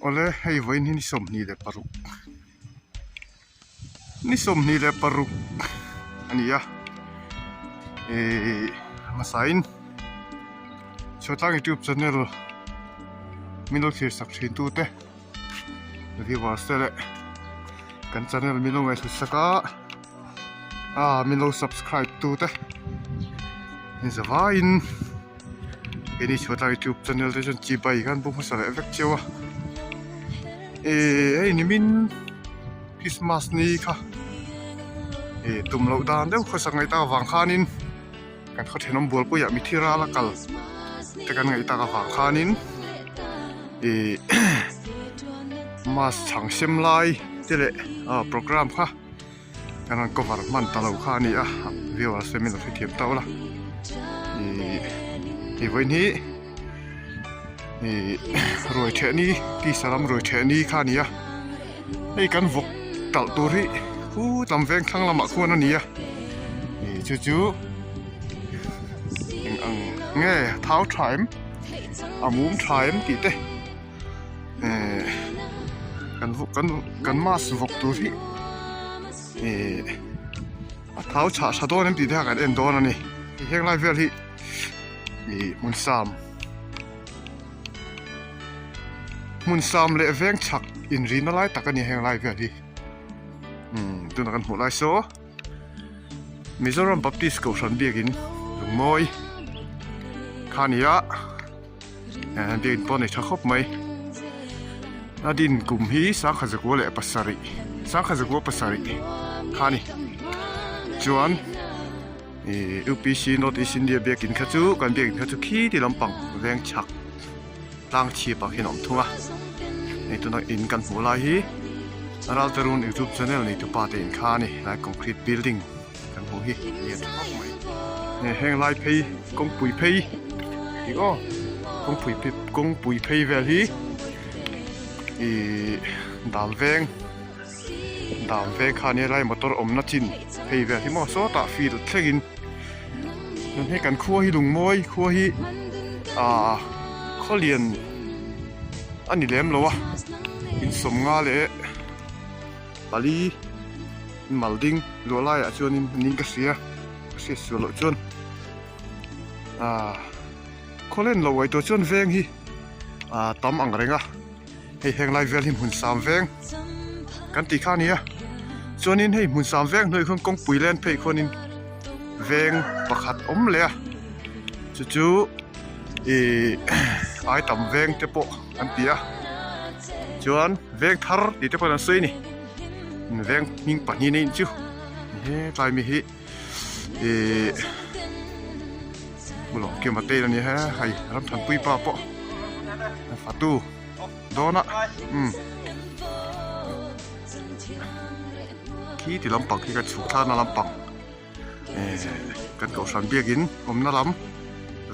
Awle hei vawiin hi ni 26 ni 26 a ni a ihh hmasain chhuatlang youtube channel min lo thlir sak thin tute viewers te leh kan channel min lo ngaihhlut sak a ah min lo subscribe tute zavaiin. Keini chhuatah youtube channel te chuan chibai khan bawk hmasa leh vek cheu a ihh hei nimin christmas ni kha ihh tum loh dan deuh khawsak ngaih tak avang khanin kan khaw thenawm bualpuiah mithi ral a kal te kan ngaih tak avang khanin ihh mask chhang sem lai te leh ah programme kha. Kan rawn cover hman ta lo kha a ni a viewers te min lo hrethiam tauh la ihh ti vawiin hi ihh ruai theh ni tisa lam ruai theh ni kha a ni a hei kan vawk talh tur hi khu lam veng thlang lamah khuan a ni a ih chu chu eng ang nge thau tha em a mum tha em tih te. Ehh kan kan kan mask vawk tur hi ehh a thau chhah tha dawn em tih te kha kan en dawn a ni heng lai vel hi ih hmun sam hmun sam leh veng chhak inrina lai tak a ni heng lai vel hi umm tunah kan hmuh lai saw. Mizoram Baptist Kohhran biakin lungmawi kha a ni a biakin pawh a nei tha khawp mai a din kum hi sangkhat zakua leh pasarih sangkhat zakua pasarih kha a ni chuan ih U P C North East India biakin kha chu kan biakin kha chu khi ti lampang veng chhak tlang chhip ah khian a awm thung a hei tuna in kan hmuh lai hi Raltarun youtube channel nei tupa te in kha a ni helai concrete building kan hmuh hi lian tha khawp mai hei heng lai phei kawngpui phei tih aw kawngpui phei kawngpui phei vel hi ihh dal veng dal veng kha nia lai motor awmna chin phei vel hi maw sawtah field thlengin chuan hei kan khua hi lungmawi khua hi ahh khawlian a ni lem lo a insawmnga leh pali mal ding luah laiah chuanin ning ka hria ka hriat sual loh chuan ahh khawlen lo uai tawh chuan veng hi ahh tam ang reng a. Hei heng lai vel hi hmun sam veng kan tih kha a ni a chuanin hei hmun sam veng hnuai khawn kawngpui len phei khuanin veng pakhat awm leh a chu chu ihh ai tam veng te pawh an ti a chuan veng thar tih te pawh an sawi a ni veng hming pahnih nei chu hetlai mi hi ihh Hmu lo Kima te a ni he hei Ramthanpui pa pawh a fatu dawn a umm khi ti lampang khi ka chhuk thlakna lampang ehh kan kohhran biakin awmna lam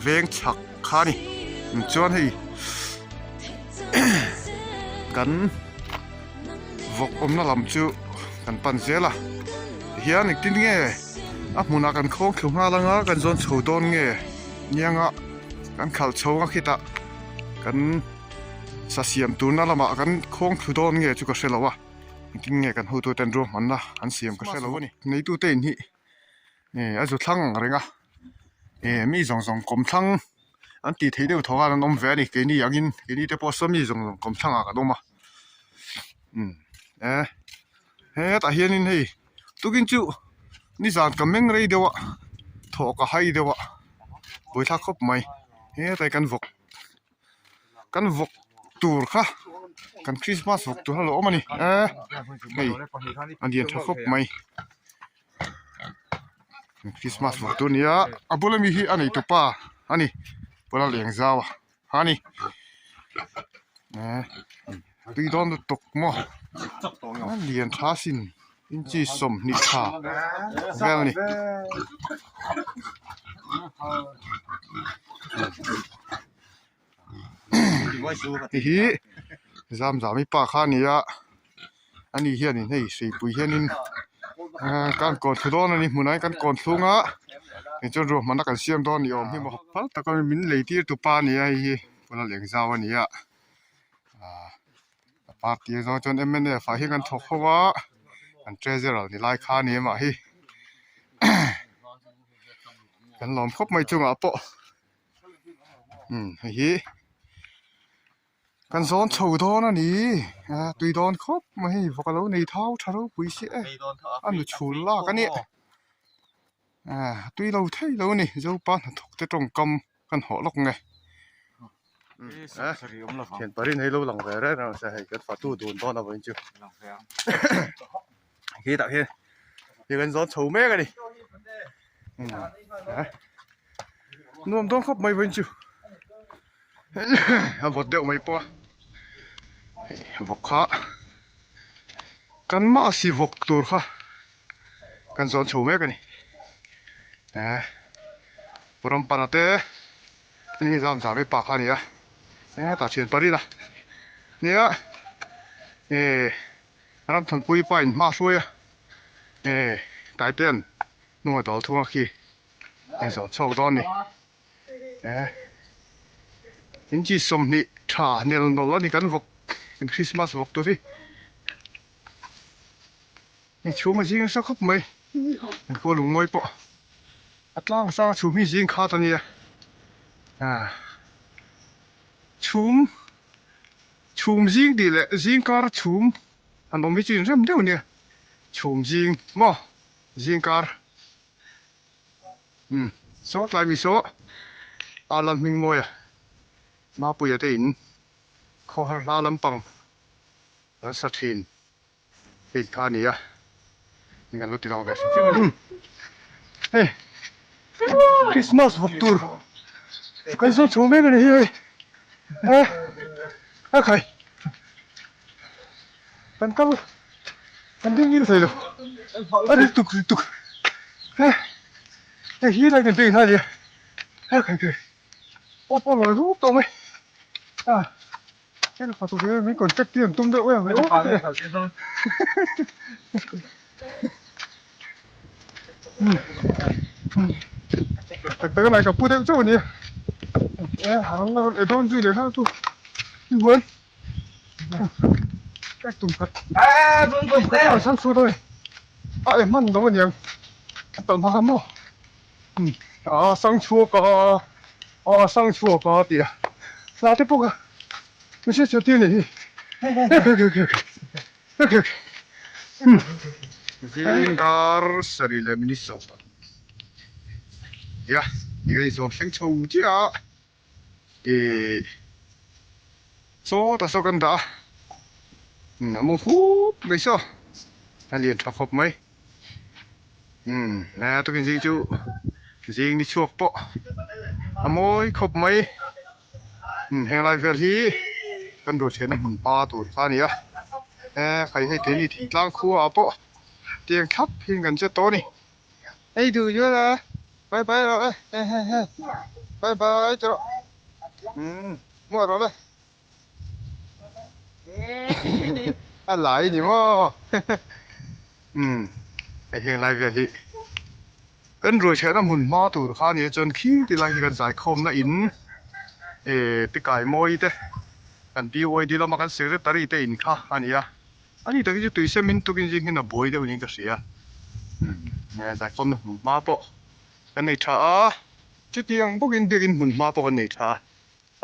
veng chhak kha a ni chuan hei kan vawk awmna lam chu kan pan zel a tihian engtin nge a hmunah kan khawng thlu nghal anga kan zawn chho dawn nge nianga kan khalh chho ang a khitah kan sa siam turna lamah kan khawng thlu dawn nge chu ka hre lo a engtin nge kan hotu ten ruahmanna an siam ka hre lo a ni neitute in hi a zu thlang ang reng a mi zawng zawng kawm thlang an tih theih deuh tho khan an awm ve a ni keini angin keini te pawh saw mi zawng zawng kawm thlangah kan awm a umm e hetah hianin hei tukin chu nizan ka meng rei deuh a thawh ka hai deuh a buaithlak khawp mai hetlai kan vawk kan vawk tur kha kan krismas vawk tur kha a lo awm a ni e hei a lian tha khawp mai. Christmas vawk tur a ni a a bula mi hi a nei tupa a ni pawla leng zau a ha ni tui dawn lutuk maw a lian tha sin inchi 20 tha vel a ni. Hei hi Zamzami pa kha a ni a ani hianin hei hreipui hianin kan kawn thlu dawn a ni hmunah hian kan kawn thlung a tichuan ruahmanna kan siam dawn ni awm hi maw phal taka min lei tir tu pa a ni a hei hi pawla leng zau a ni a. Party a zawng chuan mnf ah hian kan thawk ho a an treasurer ni lai kha a ni amah hi kan lawm khawp mai chungah pawh umm hei hi kan zawn chho dawn a ni a tui dawn khawp mai hei vawk a lo nei thau tha ropui si e a nu chhul lak a nia tui lo thei lo a ni zopa hnathawk te tawngkam kan hawh lawk nge thian parin hei lo lang ve reng reng se hei kan fatu dun dawn avangin chu khi tah khian hei kan zawn chho mek a ni nuam dawn khawp mai vawiin chu a vawt deuh mai pawh a hei vawk kha kan mahsi vawk tur kha kan zawn chho mek a ni eh Pu Rampana te ni zam zam hi pa kha a ni a eh tah thian parin a nia eh Ramthanpui pa in hma a hruai a eh Taitean hnung a dawl thung a khi a inzawm chhuak dawn a ni eh inchi 20 tha nel nawlh a ni kan vawk kan Christmas vawk tur hi. Hei chhung a zing nasa khawp mai an khua lungmawi pawh a tlang sang a chhum hi zing khat a nia ah chhum chhum zing tih leh zing kar a chhum han awm hi chu inrem deuh a nia chhum zing maw zing kar umm saw tlai mi saw a lam hming mawi a Mapuia te in khawhar hla lampang an sa thin. Hei kha a ni a, eng an lo ti lang ve hrim hrim a ni. Hei Christmas vawk tur kan zawng chho mek a ni hi hei e a khai kan kal kan ding ngil thei lo a ri tuk ri tuk e hei hi lai kan ding kha a ni a a khai khai aw pawh lawi rup tawh mai a. Min contact hi an tum deuh em tak tak a lai ka pu deuh chauh a nia e hang a rawn dawn zui leh kha chu huan ka tum khat a chhan chhuat a ni a e hman lo a niang a tawlh hma kha maw a sang chhuak a a sang chhuak a tih a hla te pawh kha mihring chhiar tir a nih hi zing dar sarih leh minute sawm nia eng a inzawm thleng chho chiah a ih sawtah saw kan dah a a mawng khup mai saw a lian tha khawp mai. Umm he tukin zing chu zing ni chhuak pawh a mawi khawp mai umm heng lai vel hi kan ruahthianna hmun pa tur kha a ni a he khai hei keini thingtlang khua ah pawh tiang thlap hian kan che tawh a ni hei duh zual a bye bye rawh le he he he bye bye ti rawh umm muah rawh le. A lai ni maw umm hei heng lai vel hi kan ruai chhiahna hmun hma tur kha ania chuan khi ti lai hi kan zaikhawmna in eh pi kai mawi te kan BYD lama kan secretary te in kha a ni a ani tak hi chu tui sem in tukin zing hian a buai deuh niin ka hria umm zaikhawmna hmun hma pawh kan nei tha a chutiang bawkin biakin hmun hma pawh kan nei tha a.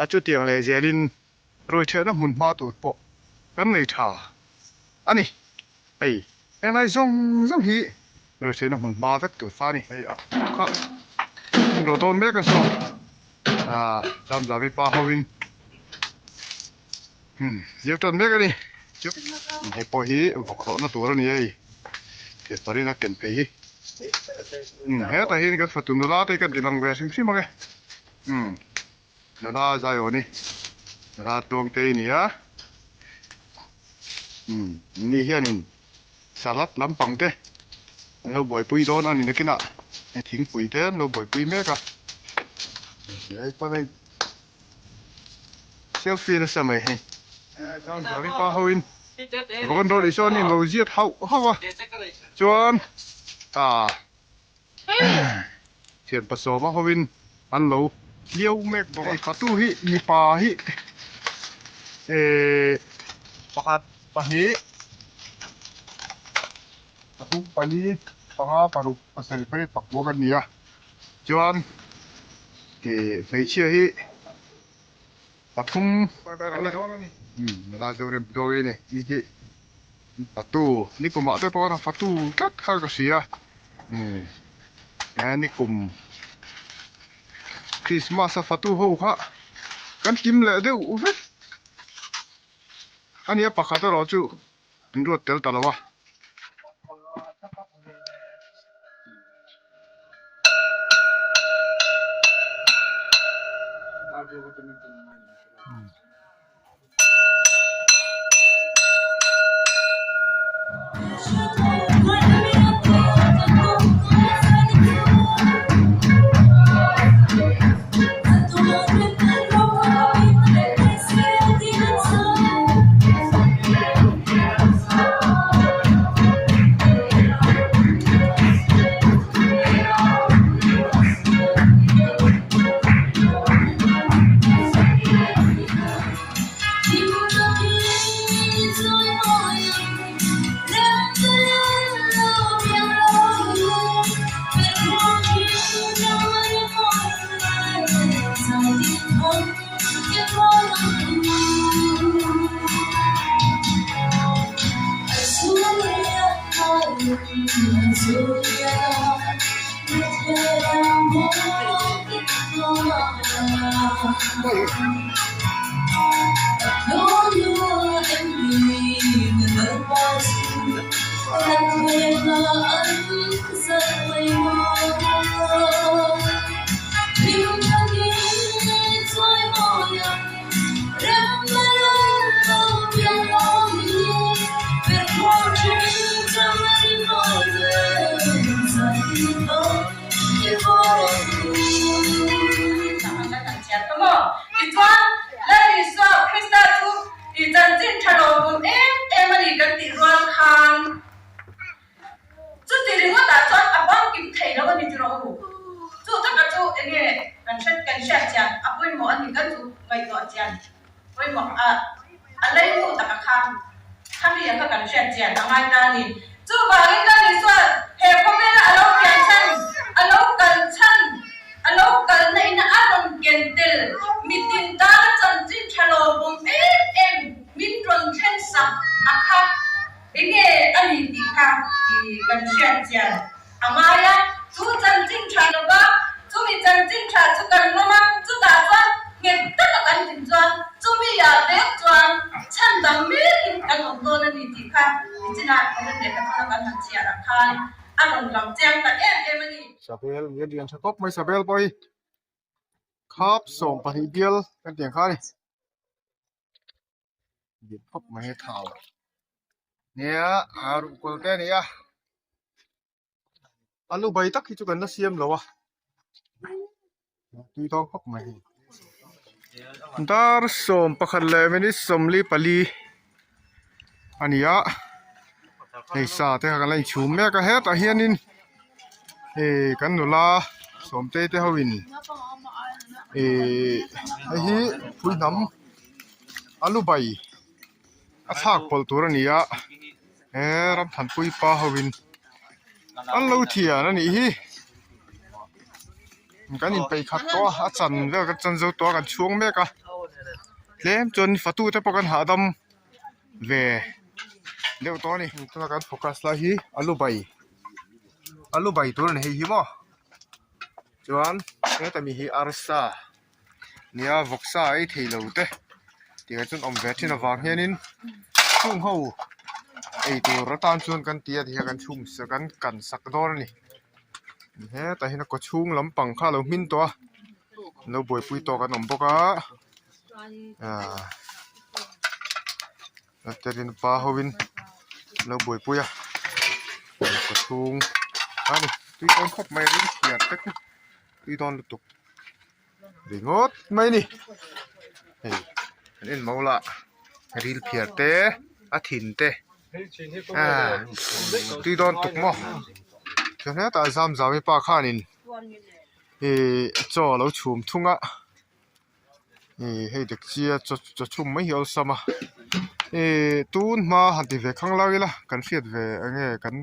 A chutiang leh zelin ruaithiahna hmun hma tur pawh kan nei tha a ni. Hei henglai zawng zawng hi ruaithiahna hmun hma vek tur kha a ni. Hei a kha an rawh dawn mek a saw ah Zamzami pa hovin zir tan mek a ni. Hei pawh hi vawk hlawhna tur a ni hei thirparin a ken phei hi. Hetah hian kan fatu nula te hi kan ti lang ve hrim hrim ang e. Umm nula Zion i nula Tluangtei a ni a umm ni hianin salad lampang te an lo buaipui dawn a ni nakinah thingpui te an lo buaipui mek a hei pawn hei selfie nasa mai hei pa hoin rawn rawh leh sawn in lo ziat hauh hauh a chuan ah. Thian pasawma hovin an lo hliau mek bawk a. Fatu hi mipa hi ehh. Pakhat pahnih pathum pali panga paruk pasarih pariat pakua kan ni a chuan ih hmeichhia hi pathum nula Zorem Dawi a ni tih hi fatu nikumah te pawh a fatu tlat kha ka hria he nikum Christmas a fatu ho kha kan kim leh deuh vek. A nia pakhat erawh chu an ruat tel ta lo a. Tichuan, Lal Isua Krista chu i chanchin tha lo vum em em a ni kan tih rual khan chuti ringawtah chuan a bankim thei lo a ni tiraw u. Chu taka chu enge kan hre kan hriat chian a pawimawh a ni kan chu ngaihtuah chian pawimawh a a leimu taka kha khami a kha kan hriat chian a ngai ta a ni. Chuvangin Lal Isua he khawvela a lo pian chhan, a lo kal chhan, a lo kalna ina a rawn ken tel mitin tana chanchin tha lo bawm em em min rawn thlen sak a kha enge a ni tih kha kan hriat chian a ngai a. Chu chanchin tha lova chumi chanchin tha chu kan ngam a, chutah chuan nghet taka kan din chuan chumi ah vek chuan chhan dang mekin kan awm dawn a ni tih kha nichinah Korin lehkha thawna kan han chhiar ah khan a rawn lang chiang ta em em a ni. Sabel nge lian tha tawp mai Sabel pawh hi khap 12 bial kan tih ang kha a ni. Lian khawp mai a thau nia a ruhkawl te a ni a. A lu bai tak hi chu kan la siam lo a tui dawn khawp mai dar 11 leh minute 44 a ni a hei sa te kha kan la inchhum mek a hetah hianin hei kan nula sawmtei te ho in ihh hei hi pui hnam a lu bai a thlak pawlh tur a ni a. He Ramthanpui pa hovin an lo thian a nih hi kan inpeih khat tawh a a chan vel kan chan zo tawh a kan chhuang mek a tlem chuan fatu te pawh kan hahdam ve deuh tawh a ni tuna kan focus lai hi alu bai alu bai tur a ni hei hi maw chuan heta mi hi arsa. Nia vawksa ei thei lo te tih ah chuan awm ve thin avang hianin chung ho ei tur atan chuan kan ti a tihian kan chhum sak kan kan sak dawn a ni hetah hian a kaw chhung lampang kha a lo hmin tawh a lo buaipui tawk an awm bawk a ahh pa hovin an lo buaipui a kaw chhung a ni tui dawn khawp mai a ring thiar te khu tui dawn lutuk. Ringawt mai a ni hei an en mau lah ril phiar te a thin te ah tui dawn tuk maw chuan hetah zam zam hi pa khanin ihh chaw a lo chhum thung a ihh hei dek chi a chaw chhum mai hi a awlsam a. Ihh tun hma han ti ve khang lai ila kan hriat ve enge kan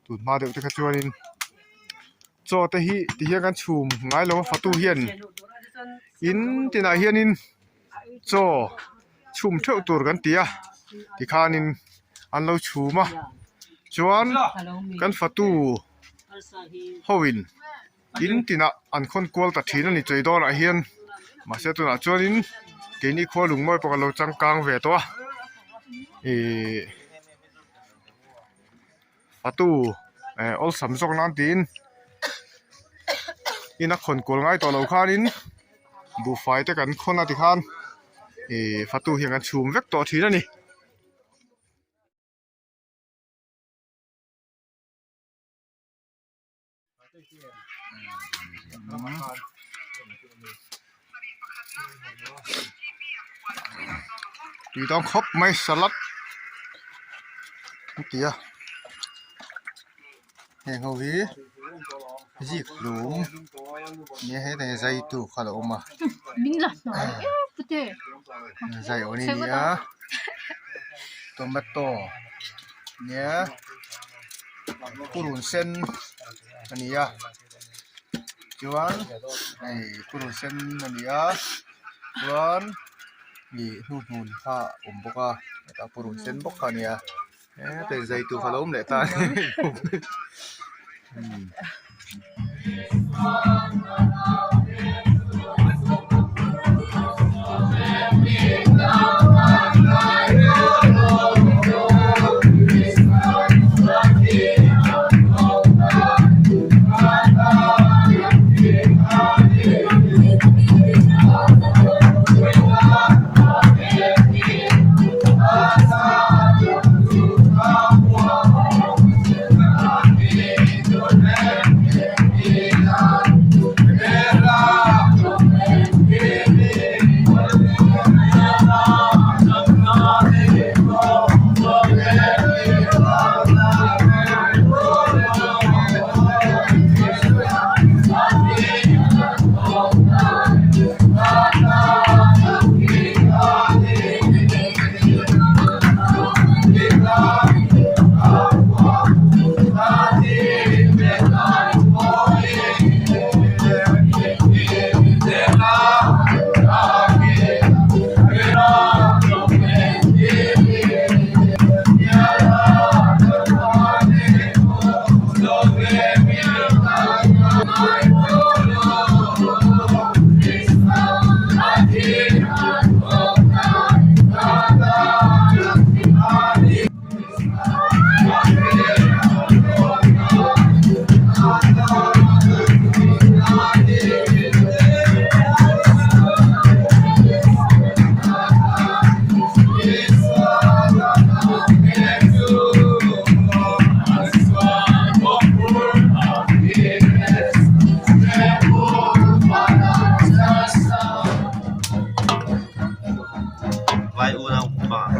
tun hma deuh te kha chuanin chaw te hi ti hian kan chhum ngai lo a fatu hian in tinah hianin chaw chhum theuh tur kan ti a tikhanin an lo chhum a chuan kan fatu ho in In tinah an khawn kual ta thin a ni chei dawnah hian mahse tunah chuanin keini khua lungmawi pawh kan lo changkang ve tawh a ihh fatu eh awlsam zawk nan tiin ina khawn kual ngai tawh lo khanin buhfai te kan khawn a tikhan ihh fatu hian kan chhum vek tawh thin a ni. Tui dawn khawp mai salad an ti a heng ho hi zik hlum nia hetah hian zai tu kha a lo awm a zai awm a ni a tomato nia. Purun sen a ni a chuan hei purun sen a ni a chuan ih hnuhnun kha a awm bawk a hetah purun sen bawk kha a ni a heta zai tur kha a lo awm leh ta a ni.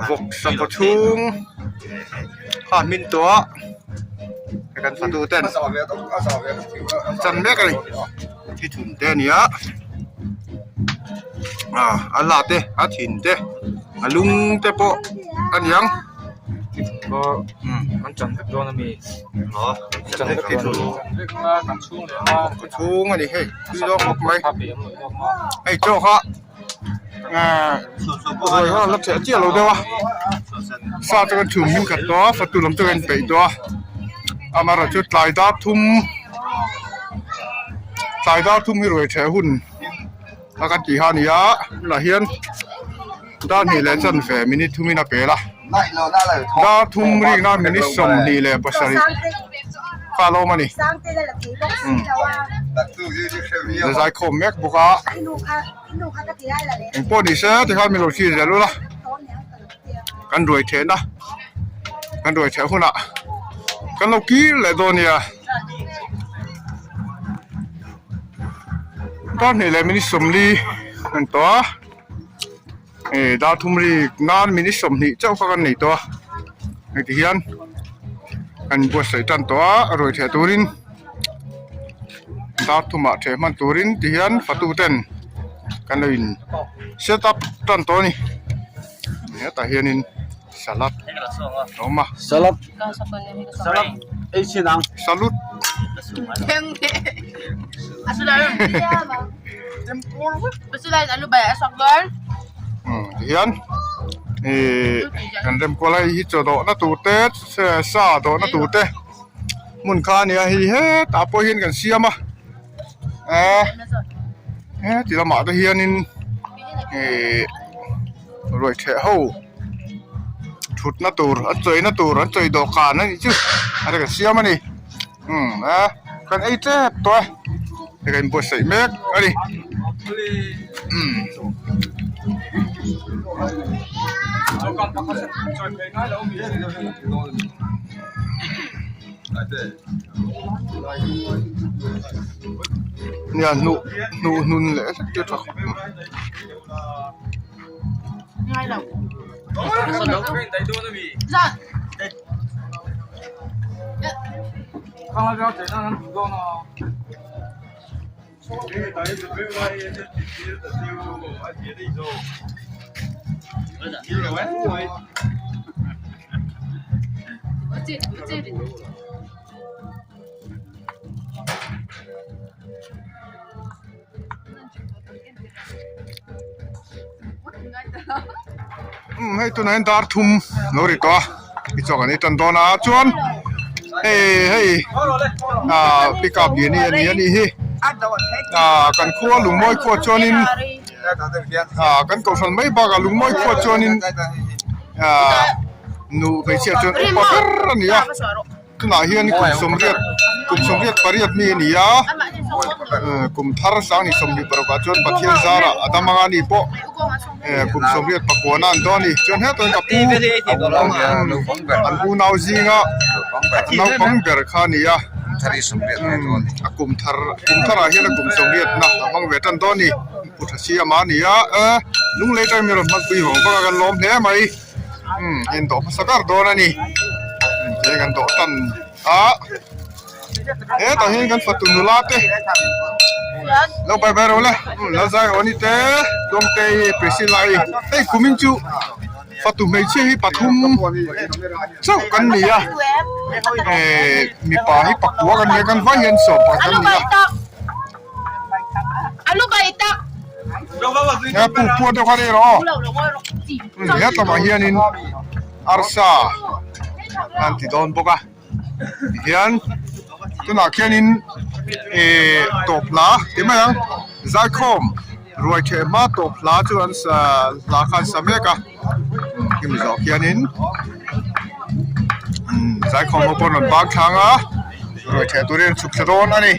Vawk sakhaw chhung kha a hmin tawh a hei kan fatu ten chan mek a ni thithun te a ni a ah a la te a thin te a lung te pawh a ni ang. Chhung a ni hei tui zawng khawp mai hei chaw kha ruai kha la cheh chiah lo deuh a sa te kan chhum hming khat tawh a fatu lam te kan inpeih tawh a amaherawhchu tlai dar thum tlai dar thum hi ruai theh hun a kan tih kha a ni a tunah hian dar hnih leh chanve minute thumin a pel a dar thum rikna minute 27 kha a lo awm a ni zaikhawm mek bawk a. Engpawh ni se tikhan min lo thlir zel ula kan ruai thehna kan ruai theh hunah kan lo kir leh dawn nia dar hnih leh minute 40 an tawh a eh dar thum rik nan minute 20 chauh kha kan nei tawh a hei ti hian kan buatsaih tan tawh a ruai theh turin. Dar thumah theh hman turin ti hian fatu ten kan lo in set up tan tawh a ni hetah hianin. Salad a awm a. Salad salad ei chin ang. Salute. Umm tihian ihh kan rem kual a hei hi chaw dawhna tur te sa dawhna tur te hmun kha a nia hei hetah pawh hian kan siam a eh heti lamah te hianin ihh ruai theh ho thutna tur an chawina tur an chawi dawhkan a nih chu a kan siam a ni umm a kan ei tep tawh e hei kan inbuatsaih mek a ni umm. Nia hnuh hnuh hnun leh hlek te tha khawp mai. Umm hei tunah hian dar thum lo ri tawh a tichuan kan ei tan dawn a chuan hei hei ah pickup lian hi a ni a nih hi ah kan khua lungmawi khua chuanin ah kan kohhran mai bakah lungmawi khua chuanin ah nu hmeichhia chuan upa ber a ni a. Tunah hian kum sawmriat kum sawmriat pariat mi a ni a kum thar sang ni 26 ah chuan Pathian zarah a dam anga ni pawh kum sawmriat pakuana an dawn a ni chuan hetah hian ka pu an unau zinga naupang ber kha a ni a a kum thar kum tharah hian a kum sawmriatna a hmang ve tan dawn a ni pu tha siama a ni a lunglei atangin min rawn hmanpui vang vang a kan lawm hle mai. Umm hei an dawh hmasa ber dawn a ni he kan dawh tan a hetah hian kan fatu nula te lo bai bai rawh le umm lo zai rawh a ni te Tluangte hi Priscilla hi hei kumin chu fatu hmeichhia hi pathum chauh kan ni a eh mipa hi pakua kan ni a kan vai hian sawm pakhat kan ni a. He puk puat deuh kha ni rawh aw hetlamah hianin arsa an ti dawn bawk a tihian tunah khianin ihh tawp hla ti mai ang zaikhawm ruai theh hma tawp hla chu an sa hla kha an sa mek a hemi zawh khianin zaikhawm ho pawh an rawn bang thlang a ruai theh turin an chhuk thla dawn a ni.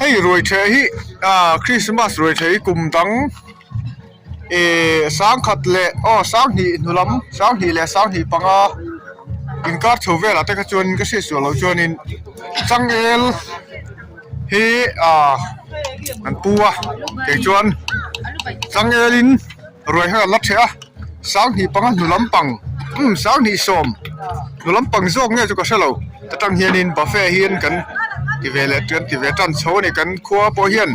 Hei ruai theh hi ah Christmas ruai theh hi kum dang ihh sangkhat leh aw sanghnih hnu lam sanghnih leh sanghnih panga inkar chho velah te kha chuan ka hriat sual loh chuanin changel hi ah an pu a kei chuan changelin ruai kha kan la theh a sanghnih panga hnu lampang umm sanghnih sawm hnu lampang zawk nge chu ka hre lo ta tang hianin buffet hian kan ti ve leh kan ti ve tan chho a ni kan khua pawh hian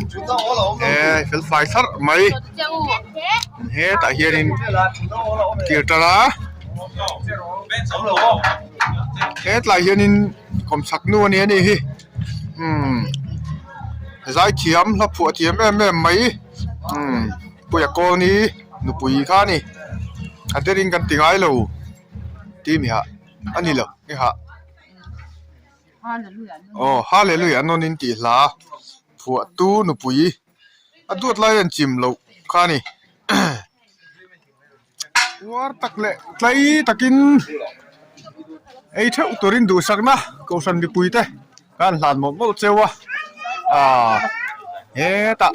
eh fel fai thlarh mai hetah hianin kir tar a hetlai hianin kawmchhak nu a ni a nih hi umm zaithiam hla phuah thiam em em mai umm. Puia Kawlni nupui kha a ni a derin kan ti ngai lo tih mi hah a ni lo nge hah aw hallelujah an rawn in tih hla phuah tu nupui a duat lai a chim loh kha a ni uar tak leh tlai takin ei theuh turin duhsakna kohhran mipui te. Kan hlan mawlh mawlh cheu a aaa hetah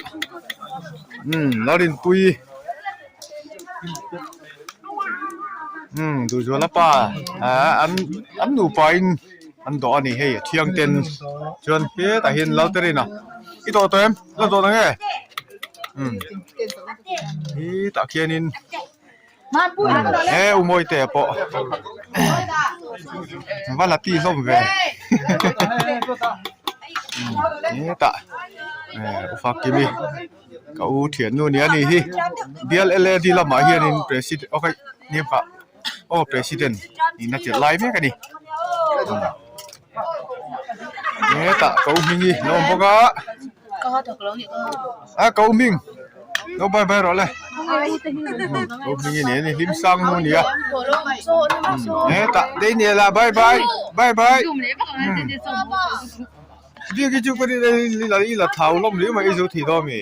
umm Lalrinpui umm Duhzuala pa ahh an an nupa in an dawh a ni hei a thiang ten chuan hetah hian Lalterina i dawh tawh em la dawh ang e umm hetah khianin. He u Mawitea pawh va la ti hlawm ve hetah. Eh Ufakimi ka u thiannu nia ni hi bial L A D lamah hianin president aw kai nia pah aw president nihna chelh lai mek a ni hetah ka u hming hi a lo awm bawk a a ka u hming lo bai bai rawh le ka u hming hi nia ni hlim sang nu a ni a hetah Daniel-a bye bye bye bye. Biak hi chu ka rin aiin i la thau hlawm hle mai i zu thih dawn mi.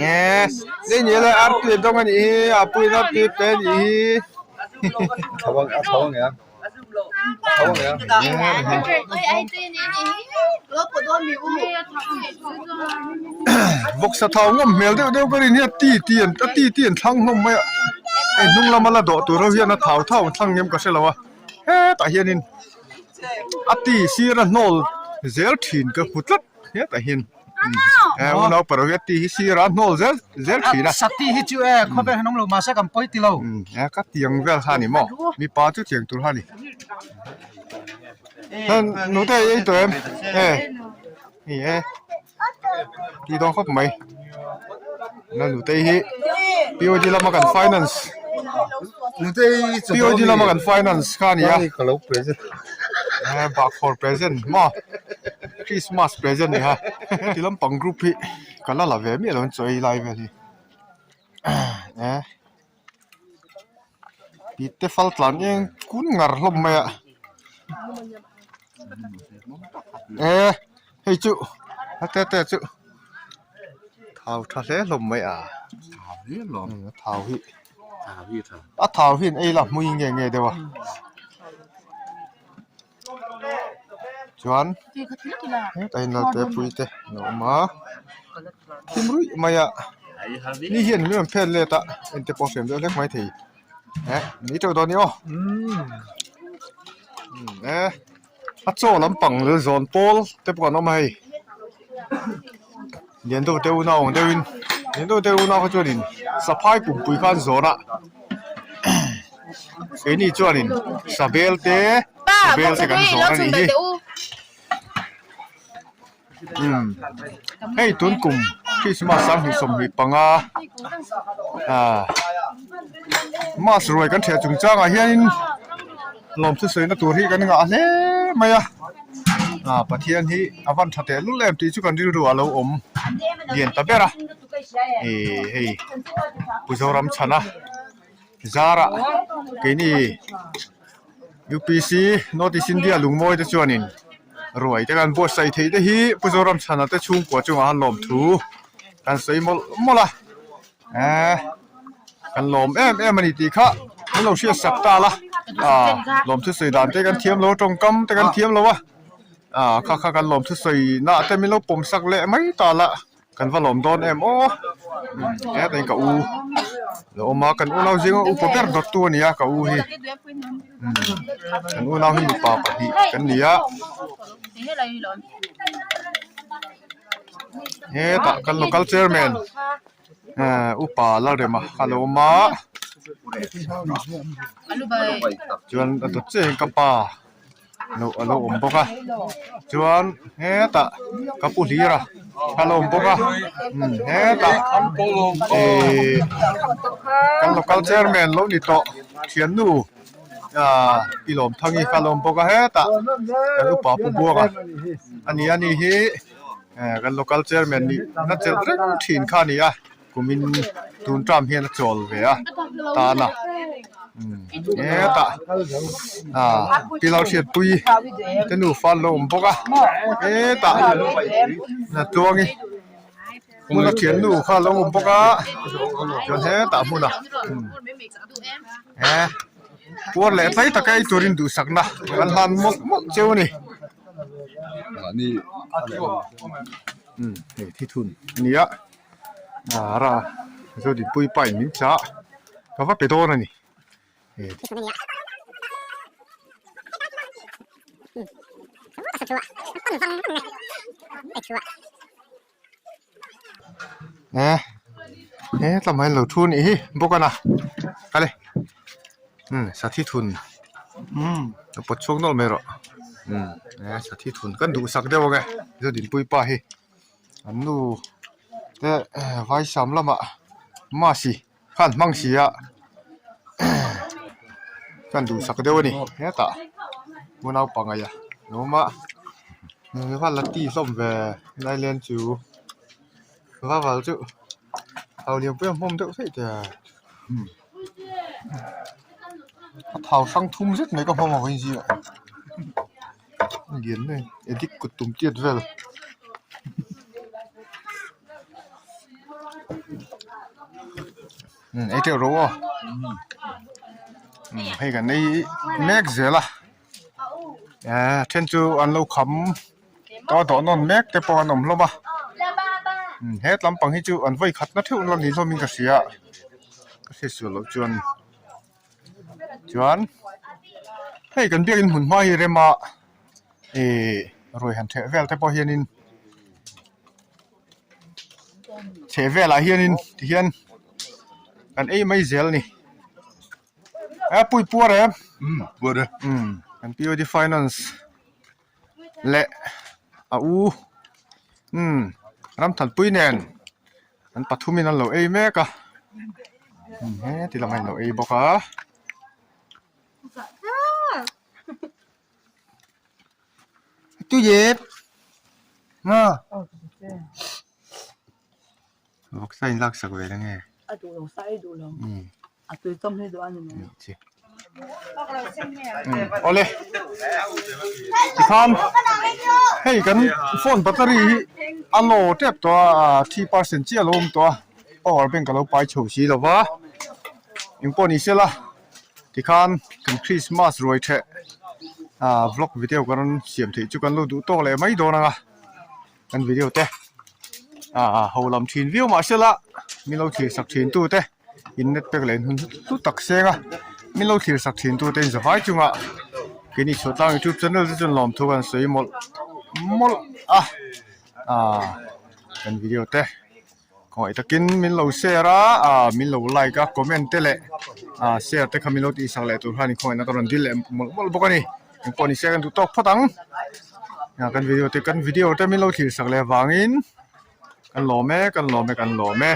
Yes, dei ni le ar tui dawng a nih hi, a puiin ar tui pe a nih hi. A thau ang em? A thau ang em? Vawksa thau ngawm hmel deuh deuh ka rin hi a ti ti an a ti ti an thlang hlawm mai a, hei hnung lama la dawh tur ho hian a thau thau an thlang ngem ka hre lo a. Hetah hianin a ti sir a hnawl zel thin ka hmu tlat hetah hian he unau paro hi a ti hi sir a hnawl zel zel thin a. Sati hi chu e khawvel han awm lo mahse kan pawi ti lo. He ka tiang vel kha a ni maw mipa chu tiang tur kha a ni. Nute ei tawh em e ni e ti dawn khawp mai na nute hi POD lama kan finance POD lama kan finance kha a ni a bakkhawr present maw Christmas present ni kha ti lampang group hi ka la la ve miah lo an chaw ei lai vel hi e. Tih te fal tlan eng kun ngar hlawm mai a eh hei chu a te te chu thau tha hle hlawm mai a a thau hi a thau hian ei la hmui nge nge deuh a. Chuan hetah hian Laltepui te an awm a thim ruih mai a ni hian min rawn phet let a ente pawh a hriam deuh hlek maithei eh ni teuh dawn ni aw eh a chaw lampang leh zawn pawl te pawh an awm a hei lian deuh te unau ang deuhin lian deuh te unau kha chuanin saphai pumpui kha an zawn a keini chuanin sabel te sabel te kan zawn a nih hi umm hei tun kum Christmas 2025 ah mass ruai kan ṭhiah chungchangah hianin lawmthu sawina tur hi kan ngah hle mai a ah Pathian hi a van tha teh lul em tih chu kan rilru a lo awm lian ta ber a ih hei Pu Zoramchhana Zarah keini UPC North East India Lungmawi te chuanin ruai te kan buatsaih theih te hi Pu Zoramchhana te chhungkua chungah han lawm thu kan sawi mawlh mawlh a eee kan lawm em em a ni tih kha kan lo hriat sak ta la ah lawm thusawi dan te kan thiam lo a tawngkam te kan thiam lo a ah kha kha kan lawm thusawi nah te min lo pawm sak leh mai ta la. Kan va lawm dawn em aw hetah hian ka u lo awm a kan unau zinga upa ber dawttu a ni a ka u hi kan unau hi mipa pahnih kan ni a hetah kan local chairman eh upa Lalrema a lo awm a chuan a dawt chiah hian ka pa. Lo a lo awm bawk a chuan hetah ka pu hlir a a lo awm bawk a umm hetah ihh kan local chairman lo ni tawh thiannu ah pi Lawmthangi kha a lo awm bawk a hetah kan upa pu Buanga a ni a ni hi eh kan local chairman nih na chelh reng thin kha a ni a. Kumin tun term hian a chawl ve a tan a hetah ah pillar hriatpui te nufa an lo awm bawk a hetah Natluangi hmuna thiannu kha a lo awm bawk a chuan hetah hmuna eh puar leh tlai taka ei turin duhsakna an hlan mawlh mawlh cheu a ni. Hei thithun a ni a. Ara Zodinpui pa in min chah ka va pe dawn a ni. Eh he tlama hian lo thu a nih hi bawk a na kale umm sathi thun a pawt chhuak nawlh mai rawh. Umm e sathi thun kan duhsak deuh ang e Zodinpui pa hi an nu te vaisam lamah masi khan hmang si a kan duhsak deuh a ni hetah unau pangai a lo awm a va la ti hlawm ve lailen chu vaval chu hau lianpui a hmawm deuh theih te a thau hrang thum zet mai ka hmawm a vawiin zingah lian mai addict kut tum tiat vel. Umm ei teuh rawh aw umm hei kan ei mek zel a eh then chu an lo kham tawh dawh nawn mek te pawh an awm hlawm a umm he tlampang hi chu an vawi khatna theuh la ni hlawmin ka hria ka hriat sual loh chuan chuan hei kan biakin hmun hma hi rema ihh ruai han theh vel te pawh hianin. Chheh velah hianin tihian kan ei mai zel a ni a pui puar em umm puar e umm kan POD finance leh a u umm Ramthanpui nen an pathumin an lo ei mek a umm heti lamah an lo ei bawk a. Tui maw vawksa in lak sak ve la nge a duh lo sa ei duh lo a tui chawm hi duh a ni mai awle tikhan hei kan phone battery hi a low tep tawh a 3 percent chiah a lo awm tawh a power bank a lo pai chho si lo va engpawh ni se la. Tikhan kan Christmas ruai theh ah vlog video kan rawn siam theih chu kan lo duh tawk leh mai dawn ang a kan video te ah ho lam thin viau mah se la min lo thlir sak thin tu te in net pack leh in hun hlu tak seng a min lo thlir sak thin tu te in zavai chungah keini chhuatlang youtube channel te chuan lawmthu kan sawi mawlh mawlh a ah kan video te. Khawngaih takin min lo share a ah min lo like a comment te leh ah share te kha min lo tihsak leh tur khan khawngaihna ka rawn dil leh mawlh mawlh bawk a ni engpawh ni se kan duh tawk phawt ang ah kan video te kan video te min lo thlir sak leh avangin kan lawm e kan lawm e kan lawm e.